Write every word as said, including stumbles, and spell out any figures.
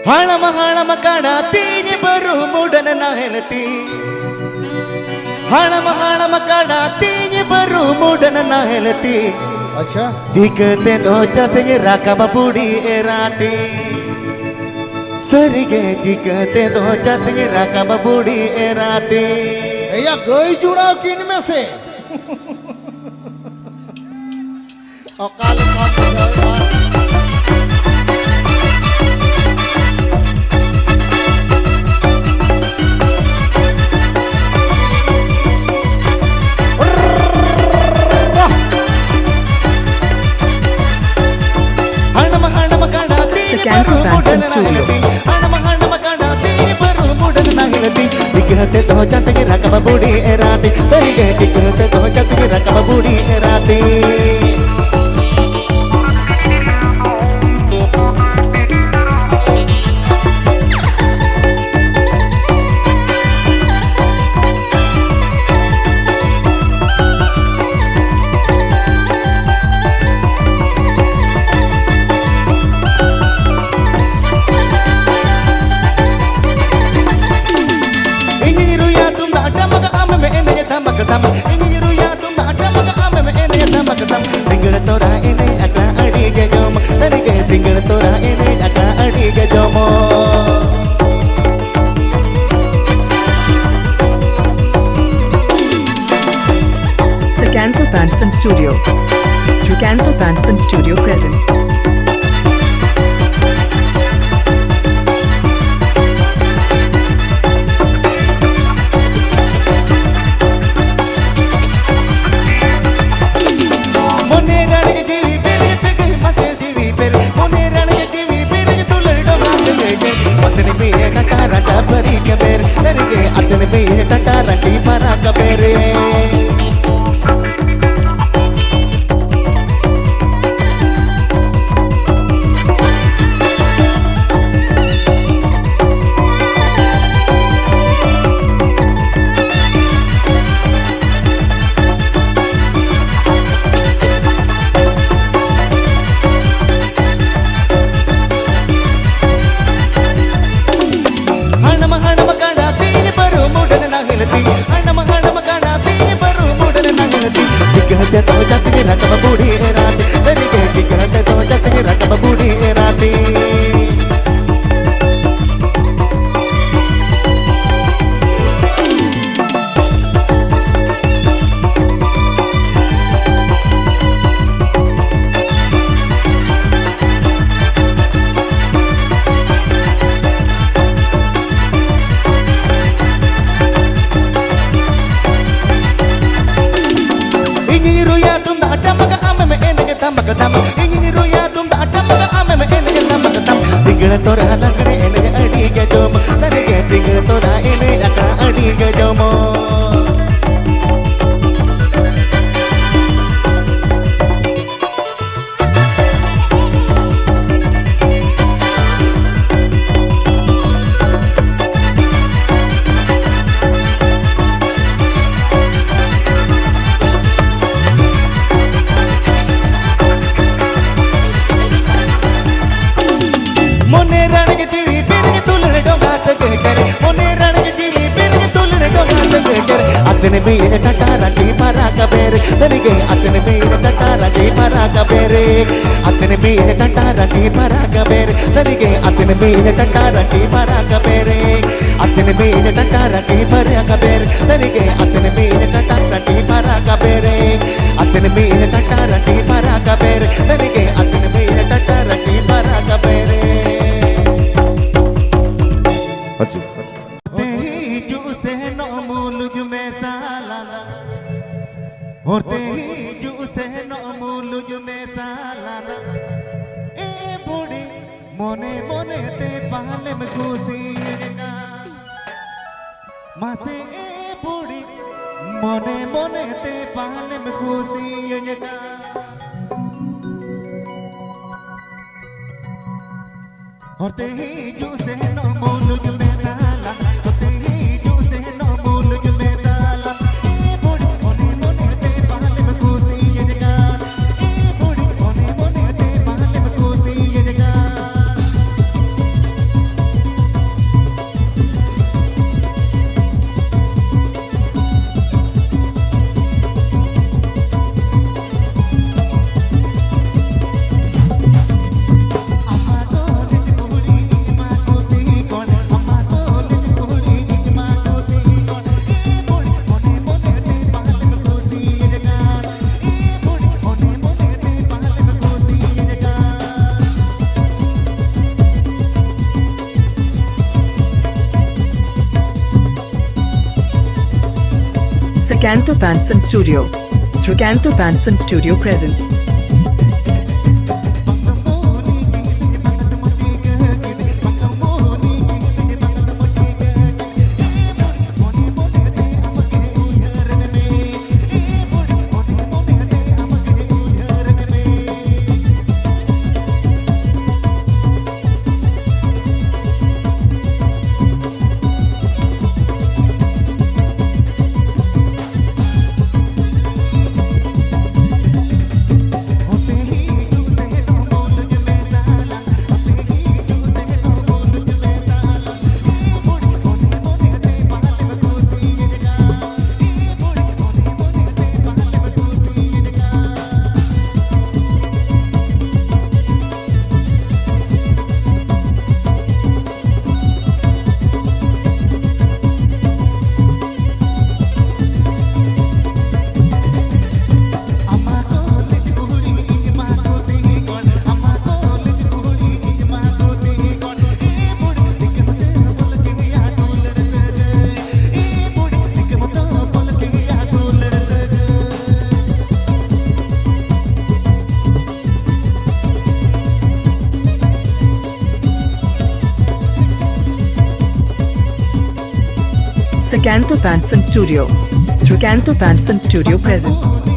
ᱦᱟᱲᱟᱢ ᱦᱟᱲᱟᱢ ᱠᱟᱰᱟ ᱛᱤᱧ ᱵᱟᱹᱨᱩ ᱢᱩᱰᱟᱹᱱ ᱱᱟᱦᱮᱞ ᱛᱤ᱾ ᱦᱟᱲᱟᱢ ᱦᱟᱲᱟᱢ ᱠᱟᱰᱟ ᱛᱤᱧ ᱵᱟᱹᱨᱩ ᱢᱩᱰᱟᱹᱱ ᱱᱟᱦᱮᱞ ᱛᱤ᱾ ᱟᱪᱪᱷᱟ᱾ ᱪᱤᱠᱟᱹ ᱛᱮᱫᱚ ᱪᱟᱥ ᱤᱧ ᱨᱟᱠᱟᱵᱟ ᱵᱩᱰᱷᱤ ᱮᱨᱟ ᱛᱤ᱾ ᱥᱟᱹᱨᱤᱜᱮ ᱪᱤᱠᱟᱹ ᱛᱮᱫᱚ ᱪᱟᱥ ᱤᱧ ᱨᱟᱠᱟᱵᱟ ᱵᱩᱰᱷᱤ ᱮᱨᱟ ᱛᱤ᱾ ᱮᱭᱟ ᱜᱟᱹᱭ ᱡᱩᱲᱟᱹᱣ ᱠᱤᱱ ᱢᱮᱥᱮ᱾ ᱚᱠᱟ ᱞᱮᱠᱟ ᱵᱩᱡᱷᱟᱹᱣᱮᱫᱼᱟ? ᱦᱟᱲᱟᱢ ᱦᱟᱲᱟᱢ ᱠᱟᱰᱟ ᱛᱤ ᱥᱮᱠᱮᱱᱰ ᱵᱟᱹᱨᱩ ᱯᱷᱮᱱᱥ ᱢᱩᱰᱟᱹᱱ ᱥᱴᱩᱰᱤᱭᱳ᱾ ᱱᱟᱦᱮᱞ ᱛᱤ᱾ ᱦᱟᱲᱟᱢ ᱦᱟᱲᱟᱢ ᱠᱟᱰᱟ ᱛᱤ ᱵᱟᱹᱨᱩ ᱢᱩᱰᱟᱹᱱ ᱱᱟᱦᱮᱞ ᱛᱤ᱾ ᱪᱤᱠᱟᱹ ᱛᱮᱫᱚ ᱪᱟᱥ ᱤᱧ ᱨᱟᱠᱟᱵᱟ ᱵᱩᱰᱷᱤ ᱮᱨᱟ ᱛᱤ᱾ ᱥᱟᱹᱨᱤᱜᱮ ᱪᱤᱠᱟᱹ ᱛᱮᱫᱚ ᱪᱟᱥ ᱤᱧ ᱨᱟᱠᱟᱵᱟ ᱵᱩᱰᱷᱤ ᱮᱨᱟ ᱛᱤ᱾ ᱤᱧᱤᱧ ᱨᱩᱭᱟ ᱛᱩᱢᱫᱟᱜ ᱴᱟᱢᱟᱠ, ᱟᱢᱮᱢ ᱮᱱᱮᱡ ᱫᱷᱟᱢᱟᱠ ᱫᱷᱟᱢ᱾ ᱤᱧᱤᱧ ᱨᱩᱭᱟ ᱛᱩᱢᱫᱟᱜ ᱴᱟᱢᱟᱠ, ᱟᱢᱮᱢ ᱮᱱᱮᱡ ᱫᱷᱟᱢᱟᱠ ᱫᱷᱟᱢ᱾ ᱥᱤᱸᱜᱟᱹᱲ ᱛᱚᱨᱟ ᱮᱱᱮᱡ ᱟᱠᱷᱲᱟ ᱟᱹᱰᱤ ᱜᱮ ᱡᱚᱢ, ᱥᱟᱹᱨᱤᱜᱮ ᱥᱤᱸᱜᱟᱹᱲ ᱛᱚᱨᱟ ᱮᱱᱮᱡ ᱟᱠᱷᱲᱟ ᱟᱹᱰᱤ ᱜᱮ ᱡᱚᱢ᱾ Sakanto Fanson Studio. Sakanto Fanson Studio presents. ᱢᱚᱱᱮ ᱨᱟᱲᱮ ᱡᱤᱣᱤ ᱵᱮᱨᱮᱫ ᱜᱮ ᱢᱟᱥᱮ ᱡᱤᱣᱤ ᱵᱮᱨᱮᱫ, ᱢᱚᱱᱮ ᱨᱟᱲᱮ ᱡᱤᱣᱤ ᱵᱮᱨᱮᱫ ᱫᱩᱞᱟᱹᱲ ᱰᱚᱵᱷᱟ ᱜᱮ᱾ ᱟᱛᱱᱤ ᱢᱤᱭᱮ ᱴᱟᱴᱟ ᱨᱟᱡᱟ ᱯᱟᱨᱤ ᱠᱮᱵᱮᱨ, ᱥᱟᱹᱨᱤᱜᱮ ᱟᱛᱱᱤ ᱢᱤᱭᱮ ᱴᱟᱴᱟ ᱨᱟᱡᱤ ᱯᱟᱨᱟ ᱠᱮᱵᱮᱨ᱾ ᱥᱤᱸᱜᱟᱹᱲ ᱛᱚᱨᱟ ᱞᱟᱜᱽᱲᱮ ᱮᱱᱮᱡ ᱟᱹᱰᱤ ᱜᱮ ᱡᱚᱢ, ᱥᱟᱹᱨᱤ ᱜᱮ ᱥᱤᱸᱜᱟᱹᱲ ᱛᱚᱨᱟ ᱮᱱᱮᱡ ᱟᱠᱷᱲᱟ ᱟᱹᱰᱤ ᱜᱮ ᱡᱚᱢ᱾ ᱢᱚᱱᱮ ᱨᱟᱲᱮ ᱡᱤᱣᱤ ᱵᱮᱨᱮ ᱛᱩᱞᱟᱹᱲ ᱰᱚᱸᱜᱟ ᱛᱮᱜᱮ ᱪᱟᱨᱮ, ᱢᱚᱱᱮ ᱨᱟᱲᱮ ᱡᱤᱣᱤ ᱵᱮᱨᱮ ᱛᱩᱞᱟᱹᱲ ᱰᱚᱸᱜᱟ ᱛᱮᱜᱮ ᱪᱟᱨᱮ᱾ ᱟᱛᱮᱱ ᱵᱤᱨ ᱴᱟᱴᱟ ᱨᱟᱸᱪᱤ ᱯᱟᱨᱟ ᱠᱟᱵᱮᱨ, ᱥᱟᱹᱨᱤᱜᱮ ᱟᱛᱮᱱ ᱵᱤᱨ ᱴᱟᱴᱟ ᱨᱟᱸᱪᱤ ᱯᱟᱨᱟ ᱠᱟᱵᱮᱨ᱾ ᱟᱛᱮᱱ ᱵᱤᱨ ᱴᱟᱴᱟ ᱨᱟᱸᱪᱤ ᱯᱟᱨᱟ ᱠᱟᱵᱮᱨ, ᱥᱟᱹᱨᱤᱜᱮ ᱟᱛᱮᱱ ᱵᱤᱨ ᱴᱟᱴᱟ ᱨᱟᱸᱪᱤ ᱯᱟᱨᱟ ᱠᱟᱵᱮᱨ᱾ ᱟᱛᱮᱱ ᱵᱤᱨ ᱴᱟᱴᱟ ᱨᱟᱸᱪᱤ ᱯᱟᱨᱟ ᱠᱟᱵᱮᱨ, ᱥᱟᱹᱨᱤᱜᱮ ᱟᱛᱮᱱ ᱵᱤᱨ ᱴᱟᱴᱟ ᱨᱟᱸᱪᱤ ᱯᱟᱨᱟ ᱠᱟᱵᱮᱨ᱾ ᱟᱛᱮᱱ ᱵᱤᱨ ᱴᱟᱴᱟ ᱨᱟᱸᱪᱤ ᱯᱟᱨᱟ ᱠᱟᱵᱮᱨ, ᱥᱟᱹᱨᱤᱜᱮ ᱟᱛᱮᱱ ᱵᱤᱨ ᱴᱟᱴᱟ ᱨᱟᱸᱪᱤ ᱯᱟᱨᱟ ᱠᱟᱵᱮᱨ᱾ ᱟᱪᱪᱷᱟ᱾ ᱦᱚᱨᱛᱮ ᱦᱤᱡᱩᱜ ᱥᱮᱱᱚᱜ ᱢᱩᱞᱩᱡ ᱢᱮᱥᱟ ᱞᱟᱸᱫᱟ᱾ ᱦᱚᱨᱛᱮ ᱦᱤᱡᱩᱜ ᱥᱮᱱᱚᱜ ᱢᱩᱞᱩᱡ ᱢᱮᱥᱟ ᱞᱟᱸᱫᱟ᱾ ᱮ ᱵᱩᱰᱷᱤ, ᱢᱚᱱᱮ ᱢᱚᱱᱮ ᱛᱮ ᱯᱟᱞᱮᱢ ᱠᱩᱥᱤᱭᱟᱹᱧ ᱠᱟᱱ᱾ ᱢᱟᱥᱮ ᱮ ᱵᱩᱰᱷᱤ, ᱢᱚᱱᱮ ᱢᱚᱱᱮ ᱛᱮ ᱯᱟᱞᱮᱢ ᱠᱩᱥᱤᱭᱟᱹᱧ ᱠᱟᱱ᱾ ᱦᱚᱨᱛᱮ ᱦᱤᱡᱩᱜ ᱥᱮᱱᱚᱜ ᱢᱩᱞᱩᱡ ᱢᱮ ᱛᱟᱞᱟ, ᱦᱚᱨᱛᱮ ᱦᱤᱡᱩᱜ ᱥᱮᱱᱚᱜ ᱢᱩᱞᱩᱡ ᱢᱮ ᱛᱟᱞᱟ᱾ ᱮ ᱵᱩᱰᱷᱤ, ᱢᱚᱱᱮ ᱢᱚᱱᱮ ᱛᱮ ᱯᱟᱞᱮᱢ ᱠᱩᱥᱤᱭᱟᱹᱧ ᱠᱟᱱ᱾ ᱮ ᱵᱩᱰᱷᱤ, ᱢᱚᱱᱮ ᱢᱚᱱᱮ ᱛᱮ ᱯᱟᱞᱮᱢ ᱠᱩᱥᱤᱭᱟᱹᱧ ᱠᱟᱱ᱾ Srikanto Fanson Studio. Srikanto Fanson Studio present. Srikanto Panson Studio. Srikanto Panson Studio present.